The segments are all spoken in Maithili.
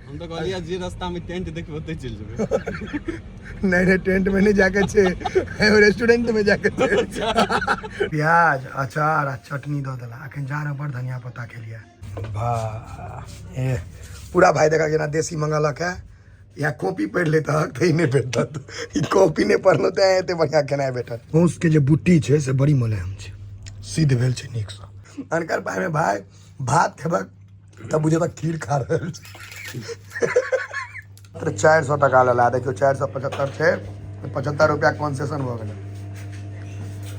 हम तऽ कहलियै जे रास्ता में टेंट देखबै ओतै चलि जेबै। नहि नहि, टेंट में नहि जाके छै, रेस्टोरेंट में जाके छै। प्याज, अचार आ चटनी दऽ देला। अखन जा रहा बड़ धनिया पत्ता खेलियै। वाह, ए पूरा भाई देखा जेना देसी मंगलक है। या कॉपी पढ़ि लेतहक तऽ ई नहि भेटत। ई कॉपी नहि पढ़लहुँ तेँ एते बढ़िआँ खेनाइ भेटल। माउसके जे बुट्टी छै से बड़ी मुलायम छै, सिद्ध भेल छै नीकसँ। अनकर पाइमे भाय भात खेबक तऽ बुझेबक खीर खा रहल छी। 400 टका लेला। देखियौ, 475 छै, 75 रुपया कॉन्सेशन भऽ गेलै।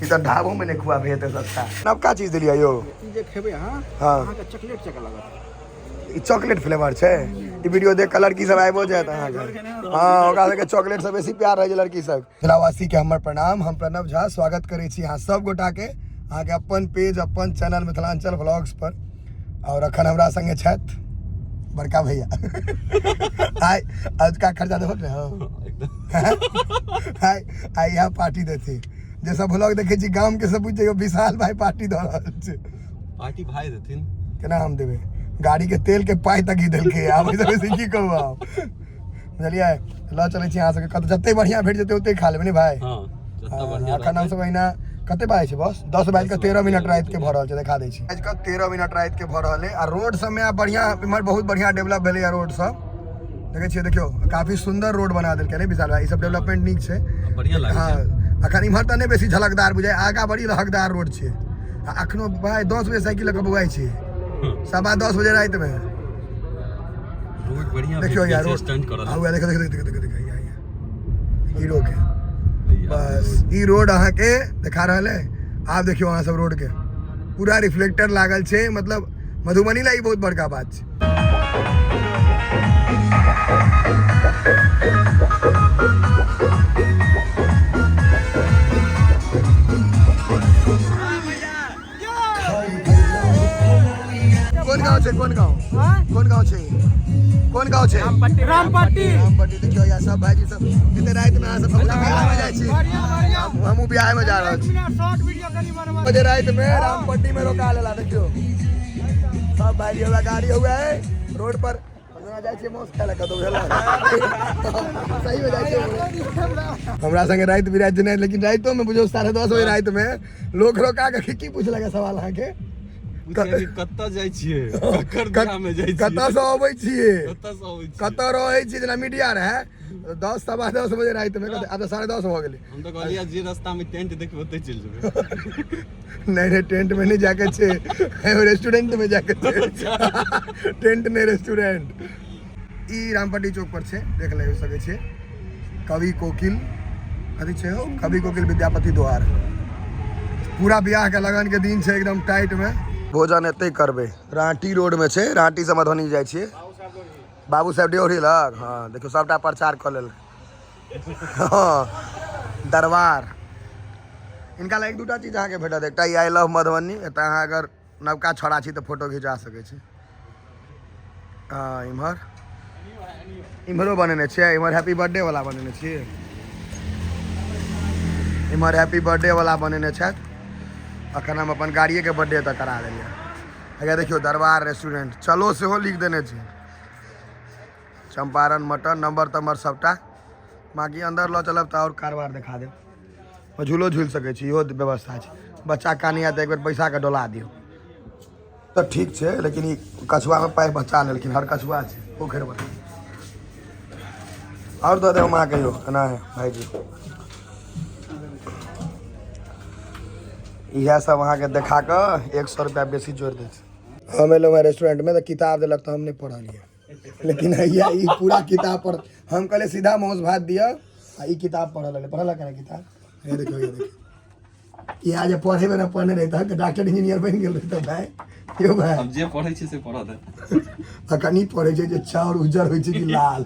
ई तऽ ढाबोमे नहि खुआबै एते सस्ता। नवका चीज देलियै यौ। ई जे खेबै अहाँ, अहाँके चॉकलेट जकाँ लागत। ई चॉकलेट फ्लेवर छै। ई वीडियो देख कऽ लड़की सब आबिओ जायत अहाँके। हँ, ओकरा सबके चॉकलेट से बेसी प्यार रहै छै लड़की सब। मिथिलावासी के हमर प्रणाम। हम प्रणव झा स्वागत करै छी अहाँ सब गोटा के अहाँके अपन पेज, अपन चैनल मिथिलांचल व्लॉग्स पर। और अखन हमरा संगे छथि बड़का भैया। आइ अजुका खर्चा देबो ने हो। आइ आइ यहाँ पार्टी देथी। जे सब व्लॉग देखै छी गाम के, सब बुझि जइयौ विशाल भाई पार्टी दऽ रहल छै। पार्टी भाई देथिन। केना हम देबै? गाड़ी के तेल के पाइ तक ही देलकै। आब एहिसँ बेसी की कहू आब, बुझलियै? लऽ चलै छी अहाँ सबके कतऽ, जते बढ़िआँ भेट जेतै ओते खा लेबै ने भाय? हँ, जतऽ बढ़िआँ। एखन हमसब अहिना कते बाजै छै? बस 10 बाजि कऽ 13 मिनट राति के भऽ रहल छै। देखा दै छी, बाजि कऽ 13 मिनट राति के भऽ रहल है। आ रोड सबमे आब बढ़िआँ, इम्हर बहुत बढ़िआँ डेवलप भेलैया रोड सब। देखै छियै, देखियौ, काफी सुन्दर रोड बना देलकै ने विशाल भाई? ई सब डेवलपमेंट नीक छै। बढ़िआँ लागै हँ छै। अखन इम्हर तऽ नहि बेसी झलकदार बुझाइ, आगाँ बड़ी लहकदार रोड छै। आ अखनो भाय 10 बजे साइकिल लऽ कऽ बौआइ छै, 10:15 बजे रातिमे। रोड बढ़िआँ। देखियौ यार, रोड स्टंट करल। आ देखो देखो देखो देखो देखो, यहाँ हीरो के बस ई रोड अहाँके देखा रहल है। आब देखियौ अहाँ सब रोड के पूरा रिफ्लेक्टर लागल छै। मतलब मधुबनी ला ई बहुत बड़का बात छै। कोन गाँव छै? कोन गाँव? कोन गाँव छै? कोन गाँव छै? रामपट्टी। रामपट्टी। देखियौ यार, सब भाईजी सब एते राति में अहाँ सब हमहूँ बियाह में जाइ छी। हमहूँ बियाह में जा रहल छी। शॉर्ट वीडियो कनि बनवा। बजे राति में रामपट्टी में रोका लेला। देखियौ, सब भाईजी हुआ, गाड़ी हुआ है रोड पर। हम जाइ छियै मांस खाय लए कतौ, बुझल? सही में जाइ छियै। हमरा संगे राति बिराति नहि, लेकिन रातिो में बुझौ 10:30 बजे राति में लोक रोका के की पूछलक सवाल अहाँके? कतऽ जाइ छियै, ककर बियाह में जाइ छियै? कतऽ से अबै छियै? कतऽ से अबै छियै? कतऽ रहै छियै? जेना मीडिया रहै, 10 10:15 बजे राति में। आब तऽ 10:30 भऽ गेलै। हम तऽ कहलियै जे रास्ता में टेंट देखबै ओतै चलि जेबै। नहि नहि, टेंट में नहि जाके छै, रेस्टोरेंट में जाके छै। टेंट नहि, रेस्टोरेंट। ई रामपट्टी चौक पर छै, देख ले सकै छियै। कवि कोकिल कथी छै हो? कवि कोकिल विद्यापति द्वार। पूरा बियाह के लगन के दिन छै, एकदम टाइट में। भोजन एते करबै। रांटी रोड में छै, रांटी से मधुबनी जाइ छियै, बाबू साहेब ड्योढ़ी लग। हँ, देखियौ, सबटा प्रचार कऽ लेल। हँ, दरबार। हिनका लग एक दूटा चीज अहाँके भेटत। एकटा ई I love Madhubani. एतऽ अहाँ अगर नवका छौड़ा छी तऽ फोटो घिचा सकै छी। हँ, इम्हर इम्हरो बनेने छियै। इम्हर हैप्पी बर्थडे वाला बनेने छियै। इम्हर हैप्पी बर्थडे वाला बनेने छथि। अखन हम अपन गाड़िएके बर्थडे एतऽ करा देलियै। अच्छा, देखियौ, दरबार रेस्टोरेंट चलो सेहो लिख देने छै। चंपारण मटन, नंबर तंबर सबटा। बाकी अंदर लऽ चलब तऽ आओर कारबार देखा देब। झूलो झूलि सकै छी, इहो व्यवस्था छै। बच्चा कानिया तऽ एक बेर बैसा कऽ डोला दियौ तऽ ठीक छै। लेकिन ई कछुआमे पाइ बचा लेलखिन। हर कछुआ छै पोखरि पर। आओर दऽ देब हम अहाँके यौ। एना है भाइजी, इएह सब अहाँके देखा कऽ 100 रुपया बेसी जोड़ि दै छै। हम एलहुँ हँ रेस्टोरेंटमे तऽ किताब देलक तऽ हम नहि पढ़लियै, लेकिन हैया ई पूरा किताब पढ़। हम कहलियै सीधा मासु भात दिअ आ ई किताब पढ़ऽ लगलै। पढ़ऽ लगलै किताब। हे देखियौ, हे देखियौ, इएह जे पढ़ेमे ने पढ़ने रहितऽ तऽ डॉक्टर इंजीनियर बनि गेल रहितऽ भाय। यौ भाय। हम जे पढ़ै छियै से पढ़ऽ दे। अखन ई पढ़ै छै जे चाउर उज्जर होइ छै कि लाल।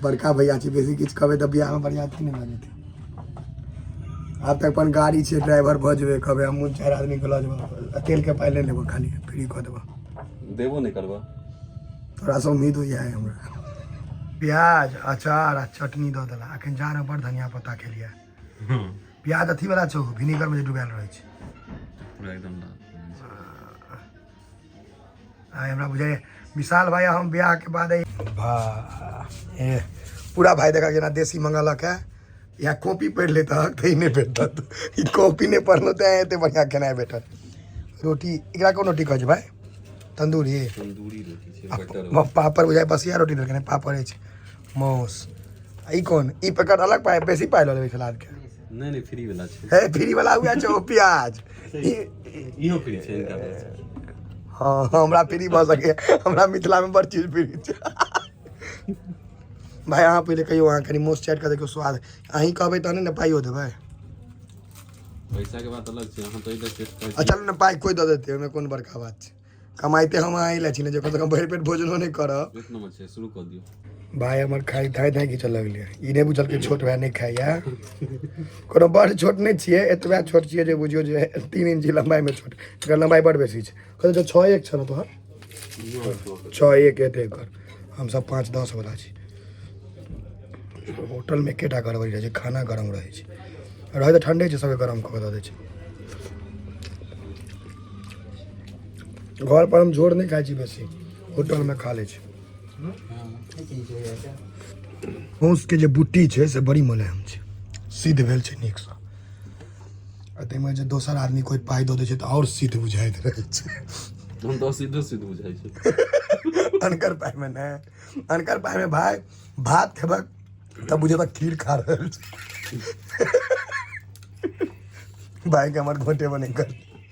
बड़का भैया छै, बेसी किछु कहबै तऽ बियाहमे बरियाती नहि भऽ जेतै। आब तऽ अपन गाड़ी छै, ड्राइवर भऽ जेबै। कहबै हमहूँ चारि आदमीके लऽ जेबै आ तेलके पाइ ले लेबो, खाली फ्री कऽ देबो। देबो नहि करबऽ। तोरासँ उम्मीद होइए हमरा। प्याज, अचार आ चटनी दऽ देला। अखन जा रहा बड़ धनिया पत्ता खेलियै। प्याज अथी वाला छौ, विनेगर में जे डुबायल रहै छै। पूरा एकदम लाल। आइ हमरा बुझाइए विशाल भाई हम बियाहके बाद वाह ए पूरा भाई देखा जेना देसी मंगलक है या कॉपी पढ़ि लेतहक तऽ ई नहि भेटत। ई कॉपी नहि पढ़लहुँ तेँ एते बढ़िआँ खेनाइ भेटत। रोटी एकरा कोन रोटी कहै छै भाई? तन्दूरी। तन्दूरी रोटी छै, बटर। पापड़ बुझाइ बसिया रोटी देलकै ने, पापड़ अछि, मांस। आ ई कोन? ई पैकेट अलग पाइ, बेसी पाइ लऽ लेबै सलादके। नहि नहि, फ्री वाला छै। हे, फ्री वाला हुआ छै ओ प्याज। इहो फ्री छै हिनका तरफ से। हँ, हमरा फ्री भऽ सकैए, हमरा मिथिलामे बड़ चीज फ्री छै भाय। अहाँ पहिले कहियौ, अहाँ कनि मोस चाटि कऽ देखियौ स्वाद। अहीं कहबै तहने ने पाइयो देबै। पैसा के बात अलग छै, अहाँ तऽ एहि टेस्ट करै आ चलू ने, पाइ कोइ दऽ देतै, ओहिमे कोन बड़का बात छै? कमाइते हम अहाँ लए छी ने जे कमसँ कम भरि पेट भोजनो नहि करब। एक नंबर छै, शुरू कऽ दियौ। भाय हमर खाइ धाँइ धाँइ घीचऽ लगलै। ई नहि बुझलकै छोट भाय नहि खाइए। कोनो बड़ छोट नहि छियै, एतबा छोट छियै जे बुझियौ जे 3 इंची लम्बाइमे छोट। एकर लम्बाइ बड़ बेसी छै। कहै छै 6-1 छौ ने तोहर? 6-1 हेतै एकर। हमसब 5-10 वाला छी। होटलमे एकेटा गड़बड़ी रहै छै, खाना गरम रहै छै। रहै तऽ ठण्डे छै, सबके गरम कऽ कऽ दऽ दै छै। घर पर हम झोर नहि खाइ छी बेसी, होटलमे खा लै छी। माँसके जे बुट्टी छै से बड़ी मुलायम छै, सिद्ध भेल छै नीकसँ। आ ताहिमे जे दोसर आदमी कोइ पाइ दऽ दै छै तऽ आओर सिद्ध बुझाइत रहै छै। हम तऽ सीधो सीध बुझाइ छै। अनकर पाइमे नहि, अनकर पाइमे भाय भात खेबक तब बुझेबक खीर खा रहल छी। भाइके हमर घोटे बने कर।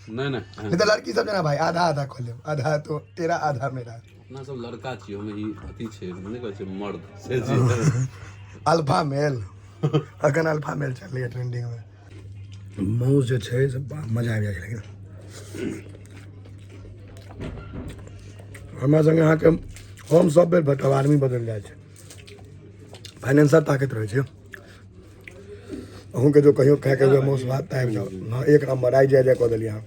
नहि नहि। नहि तऽ लड़की सब जेना भाई आधा आधा खो लेब, आधा तो तेरा आधा मेरा। अपना सब लड़का छी, हम ई अथी छै, नहि कहै छै मर्द से छै। अल्फा मेल, अखन अल्फा मेल चलैए ट्रेंडिंगमे। माउस जे छै से मजा आबि जाइ छै। लेकिन हमरा संगे अहाँके हम सब बेर भेटब, आदमी बदलि जाइ छै, फाइनेंसर ताकैत रहै छै। अहूँके जो कहियो खायके हुए माउस भात तऽ आबि जाउ। हँ, एक नम्बर। आइ जाय जाय कऽ देलियै अहाँ।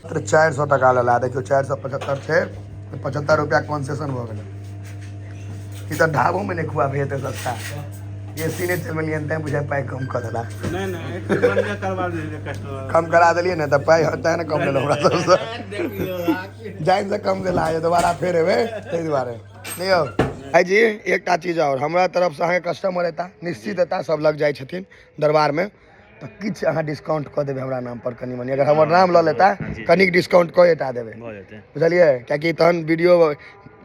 400 टका लेला। देखियौ, 475 छै, 75 रुपया कॉन्सेशन भऽ गेलै। ई तऽ ढाबोमे नहि खुआबै एते सस्ता। ए सी नहि चलबेलियै तैं बुझाइ पाइ कम कऽ देला। नहि नहि, एक बढ़िया करवा देलियै कस्टमर। कम करा देलियै ने तऽ पाइ तैं ने कम लेलहुँ। हमरा सबसँ जानि से कम देला जे दोबारा फेर एबै, ताहि दुआरे नहि यौ। भाईजी, एकटा चीज आओर, हमरा तरफसँ अहाँके कस्टमर एता, निश्चित एता, सब लग जाइ छथिन दरबारमे, तऽ किछु अहाँ डिस्काउंट कऽ देबै हमरा नाम पर कनि मनि। अगर हमर नाम लऽ लेता, कनिक डिस्काउंट कऽ एटा देबै। भऽ जेतै। बुझलियै? कियाकि तहन वीडियो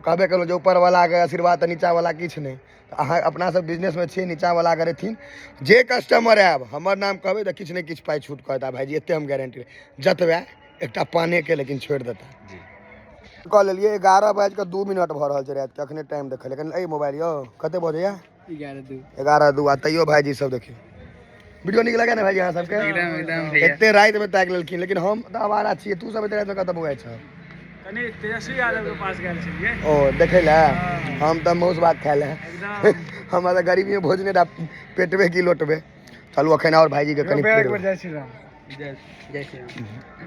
कहबे केलहुँ जे ऊपरवलाके आशीर्वाद तऽ नीचाँवला किछु नहि। तऽ अहाँ अपना सब बिजनेसमे छियै, नीचाँवला अगर एथिन जे कस्टमर आयब, हमर नाम कहबै तऽ किछु ने किछु पाइ छूट कऽ देता भाईजी, एते हम गारंटी। जतबे एकटा पानेके लेकिन छोड़ि देता। कऽ लेलियै। 11 बाजि कऽ 2 मिनट भऽ रहल छै रातिके, अखने टाइम देखल। लेकिन एहि मोबाइल यौ कते बजैया? 11:02। 11:02। आ तैयो भाईजी सब देखियौ, वीडियो नीक लगे ने भाईजी अहाँ सबके? एकदम एकदम भैया। एते रातिमे ताकि लेलखिन, लेकिन हम तऽ आवारा छियै। तू सब एते रातिमे कतऽ बौआइ छह? कनि तेजस्वी यादव के पास गेल छलियै। ओ देखै लए? हम तऽ मौस भात खाय लए। एकदम। हमरा तऽ गरीबी भोजने टा पेटबे की लोटबे। चलू, अखन आओर भाईजी के कनि एक बेर जय श्री राम, जय जय श्री राम।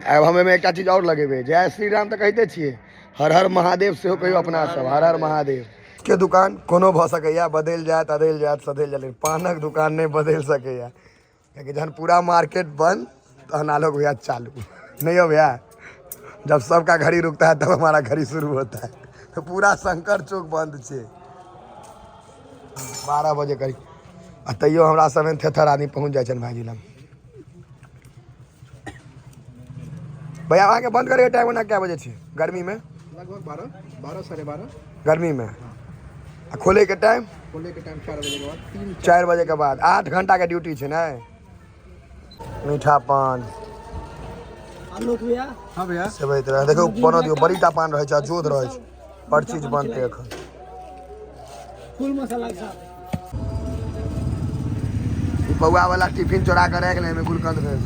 आब हम एहिमे एकटा चीज आओर लगेबै। जय श्री राम तऽ कहिते छियै, हर हर महादेव सेहो कहियौ। अपना सब हर हर महादेव के दुकान कोनो भऽ सकैया बदलि जायत, अदलि जायत, सधलि जायत, लेकिन पानक दुकान नहि बदलि सकैया, कियाकि जहन पूरा मार्केट बंद तहन आलोक भैया चालू। नहीं हो भैया? जब सबका घड़ी रुकता है तब हमारा घड़ी शुरू होता है। तो पूरा शंकर चौक बंद छै 12 बजे करीब, आ तैयो हमरा सब थेथर आदमी पहुँच जाइ छनि भाईजी लग। भैया, अहाँके बंद करैके टाइम ओना कए बजे छै गर्मीमे? लगभग 12, 12, 12:30। गर्मीमे। आ खोलैके टाइम? खोले के टाइम 4 बजे के बाद, 3। 4 बजे के बाद, 8 घंटा के ड्यूटी छै ने। मीठा पान। आलोक भैया। हाँ भैया। सेबैत रहै। देखियौ, बनऽ दियौ, बड़ीटा पान रहै छै आ जोध रहै छै। बड़ चीज बनतै एखन। फुल मसाला के साथ। ई बौआ वाला टिफिन चोरा के राखि ले, एहिमे गुलकंद भेल।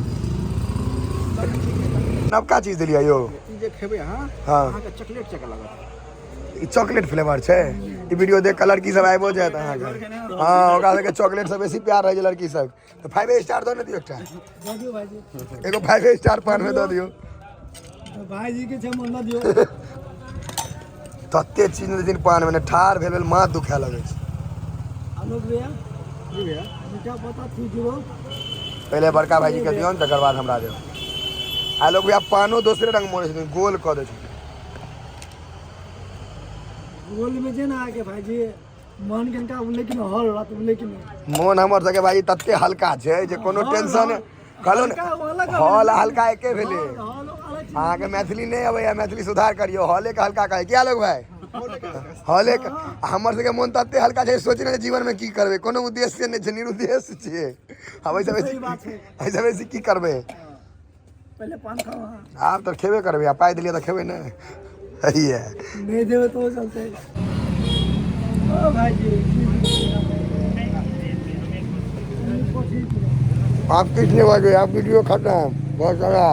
नवका चीज देलियै यौ। ई जे खेबै अहाँ, अहाँके चॉकलेट जकाँ लागत। ई चॉकलेट फ्लेवर छै। ई वीडियो देख कऽ लड़की सब आबिओ जायत अहाँके। हँ, ओकरा सबके चॉकलेट से बेसी प्यार रहै छै लड़की सब। तऽ फाइव स्टार दऽ ने दियौ एकटा। दऽ दियौ भाईजी। एगो फाइव स्टार पान मे दऽ दियौ। भाईजी के छै मन, दऽ दियौ। तते चीज देथिन पान मे ने, ठाढ़ भेल भेल माथ दुखाए लगै छै। आलोक भैया। जी भैया। मीठा पत्ता 3-0। पहिले बड़का भाईजी के दियौन, तकर बाद हमरा दियौ। आलोक भैया पानो दोसरे रंग मोड़ै छथिन, गोल कऽ दै छथिन। भूगोल में जे ना आके भाईजी मन कनिका लेकिन हॉल रहत लेकिन मोन हमर सबके भाई तते हल्का छै जे कोनो टेंशन कहलहुँ ने, हॉल आ हल्का एके भेलै। हॉल अलग चीज। अहाँके मैथिली नहि अबैया, मैथिली सुधार करियौ। हॉले के हल्का कहै क्या लोग भाई? हॉले के। हमर सबके मोन तते हल्का छै, सोचि नहि जीवन में की करबै, कोनो उद्देश्य नहि छै, निरुद्देश्य छियै। आब एहिसँ बेसी सही बात छै। एहिसँ बेसी की करबै? पहिले पान खाओ अहाँ। आब तऽ खेबे करबै, आ पाइ देलियै तऽ खेबै ने, हैया। नहीं देवे तो चलते। ओ भाईजी, आप किस नहीं भागे, आप वीडियो खत्म, बहुत सारा।